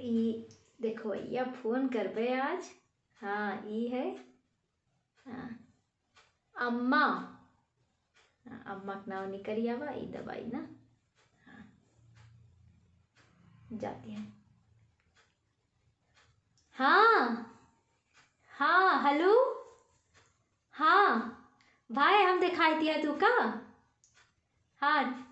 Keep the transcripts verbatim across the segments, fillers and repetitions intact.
ई देखो भैया, फोन करबे आज। हाँ, ई है। हाँ, अम्मा। हाँ, अम्मा के नाव निकल आवा, ई दबाई ना। हाँ, जाती है। हाँ, हाँ, हेलो। हाँ, भाई, हम देखाई दिया तू का? हाँ,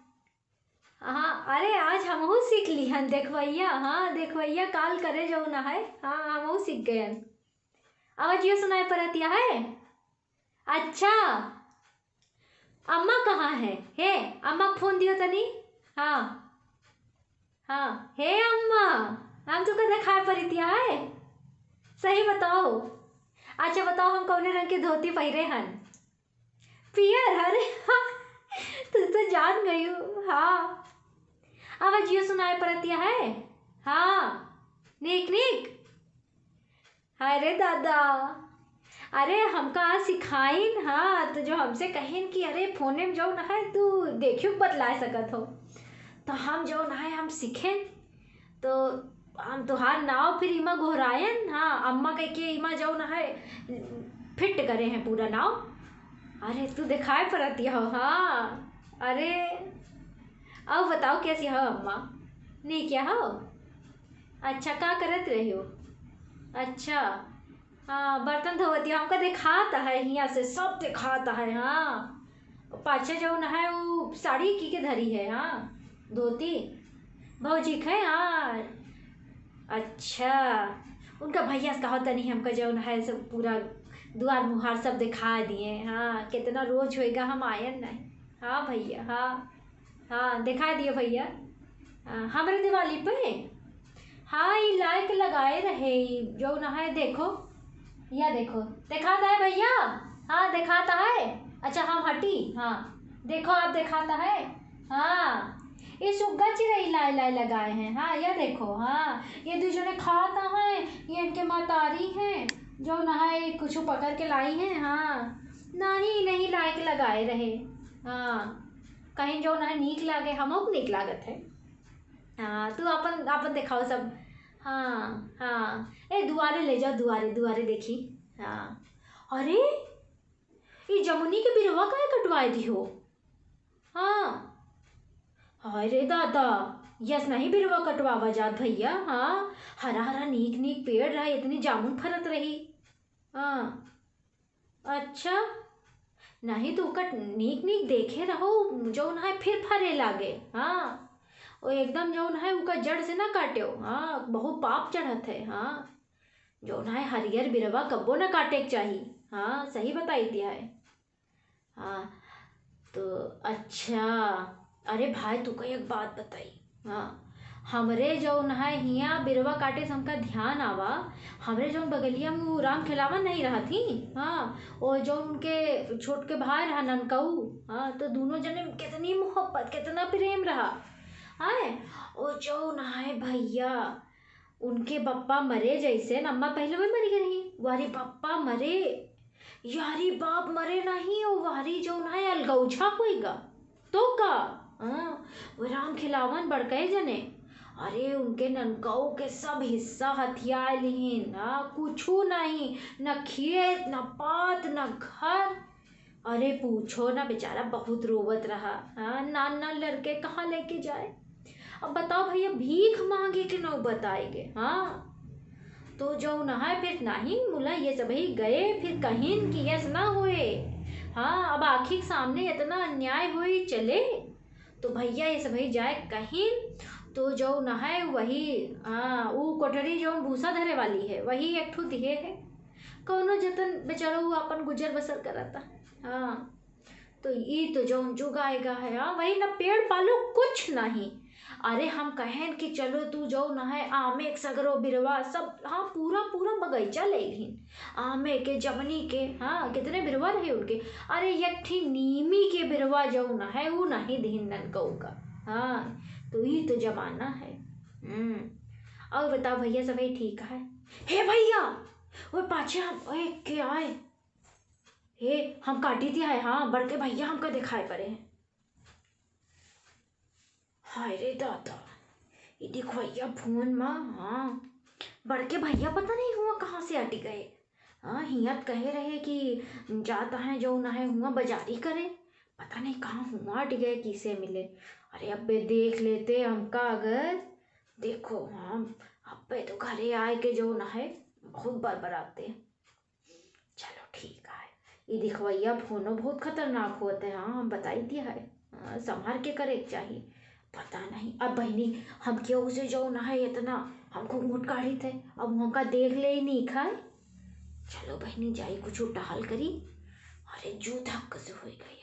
हाँ, अरे, आज हमहू सीख लिहन देखवैया। हाँ, देखवैया काल करे जौन है। हाँ, हमहू सीख गयन। आवाज ये सुनाई पड़तिया है। अच्छा, अम्मा कहाँ है? हे, अम्मा के फोन दियो तनी। हाँ, हाँ, हे अम्मा, हम तुका देखाई पड़तिया है। सही बताओ। अच्छा बताओ, हम कौने रंग के धोती पहिरे हन? पियर। अरे हाँ, तू तो जान गई हो। हाँ, आवाज ये सुनाई पड़तिया है। हाँ, नीक नीक। अरे दादा, अरे हमका सिखाइन, हाँ, तो जो हमसे कहिन कि अरे फोने में जौन है तू देखियो बतला सकत हो, तो हम जौन है हम सीखेन, तो हम तोहार नाव फिर इमा गोहरायन, हाँ, अम्मा कह के इमा जौन है फिट करे हैं पूरा नाव। अरे तू देखाई पड़तिया हो, हाँ। अरे अब बताओ कैसी हो अम्मा? नीक हो? अच्छा, का करत रही हो? अच्छा, हाँ, बर्तन धोवतिया, हमका देखात है, हियाँ से सब देखात है। हाँ, पाछे जौन है उ साड़ी की के धरी है। हाँ, धोती भौजी के है। हाँ, अच्छा, उनका भैया से कहो तनी, हमका जौन है सब पूरा दुआर मुहार सब देखा दिए। हाँ, कितना रोज होएगा हम आयन नहीं। हाँ भैया, हाँ, हाँ, देखा दिए भैया। हाँ, हमरे दिवाली पे। हाँ, ई लाइक लगाए रहे, ई जौन है, देखो, या देखो, देखाता है भैया? हाँ, देखाता है। अच्छा, हम हटी। हाँ, देखो, आप देखाता है। हाँ, ये सुग्गा चिरई लाए लाए लगाए हैं। हाँ, या देखो, हाँ, ये दू जने खाता है, ये इनके मतारी हैं, जौन है, कुछ पकड़ के लाई हैं। हाँ, नहीं, नहीं, लाइक लगाए रहे। हाँ, कहीं जौन है नीक लागे, हमहू के नीक लागत है। हाँ, तू आपन, आपन देखाओ सब। हाँ, हाँ। ए, दुआरे ले जाओ, दुआरे, दुआरे देखी। हाँ। अरे, ई जमुनी के बिरवा काहे कटवाए दिहो? हाँ। हाय रे दादा, यस नहीं बिरवा कटवावा जात भैया। हाँ, हरा हरा नीक नीक पेड़ रहा, इतनी जामुन फरत रही। हाँ। अच्छा, नहीं तो ओकर नीक नीक देखे रहो, जौन है फिर फरे लागे। हाँ, ओ एकदम जौन है ओकर जड़ से ना काट्यो। हाँ, बहुत पाप चढ़त है। हाँ, जौन है हरियर बिरवा कब्बो ना काटे के चाही। हाँ, सही बताई दिया है। हाँ, तो अच्छा, अरे भाई, तू का एक बात बताई। हाँ, हमरे जौन है हियाँ बिरवा काटे से हमका ध्यान आवा, हमरे जौन बगलिया में उ राम खेलावन नहीं रहत ही, हाँ, ओ जौन उनके छोट के भाई रहा ननकऊ, हाँ, तो दोनों जने में कितनी मोहब्बत, कितना प्रेम रहा, हैं? ओ जौन है भैया, उनके बप्पा मरे जैसे न, अम्मा पहले में मर गई रही, वारी बप्पा मरे, यारी बाप मरे नहीं, ओ वारी जौन है अलगौझा होइगा। तो का? हाँ, वो राम खिलावन बड़कई जने। अरे, उनके ननकऊ के सब हिस्सा हथिया लिहिन, हाँ, कुछू नहीं, न खेत, न पात, न घर। अरे, पूछो ना, बेचारा बहुत रोवत रहा। हाँ, नान नान लड़के कहाँ लेके जाए? अब बताओ भैया, भीख मांगे के नौबत आएगे। हाँ, तो जौन है फिर नहीं मुला, ये सबही गए, फिर कहिन कि यस ना होए। हाँ, अब आँखी के सामने इतना अन्याय होई चले, तो भैया ये सबही जाए कहिन, तो जौन है वही, हाँ, उ कोठरी जौन भूसा धरे वाली है, वही एक ठो दिए है। कौनो जतन बेचारा उ अपन गुजर बसर करता। हाँ, तो ई तो जौन जुग आएगा है, हाँ, वही ना पेड़ पालो कुछ नहीं। अरे हम कहेन कि चलो तू जौन है आमे के सगरो बिरवा सब, हाँ, पूरा पूरा बगीचा ले लिहिन आमे के, जमनी के, हाँ, कितने बिरवा रहे उनके। अरे एक ठी नीमी के बिरवा जौन है उ नहीं दिहिन ननकऊ का। हाँ, तो ई तो जमाना है। हम्म, और बताओ भैया, सब ठीक है? हे भैया, वो पाछे हम, ओए, के आए? हे, हम काटी दिया है, हाँ, बड़के भैया हमका दिखाई पड़े हैं। हाय रे दादा, ई देखो भैया फोन मा, हाँ, बड़के भैया पता नहीं हुआ कहाँ से अटि गए। हाँ, हियाँ त कहे रहे कि जात हैं जौन है हुआ बाजारी करे, पता नहीं कहाँ हुआ अटि गए, किसे मिले। अरे अब्बे देख लेते हमका अगर, देखो हम अब्बे तो घरे आए के जौन है बहुत बरबराते। चलो ठीक है, ई दिखवैया फोनो बहुत खतरनाक होत है। हाँ, हम बताई दिया है, हाँ, संभार के करे के चाही। पता नहीं अब बहिनी हम केहू से जौन है इतना हमको घूट काढ़ी थे, अब हमका देख ले ही नहीं खाए। चलो बहिनी जाई कुछ टहल करी। अरे जू धक्क से होई गई।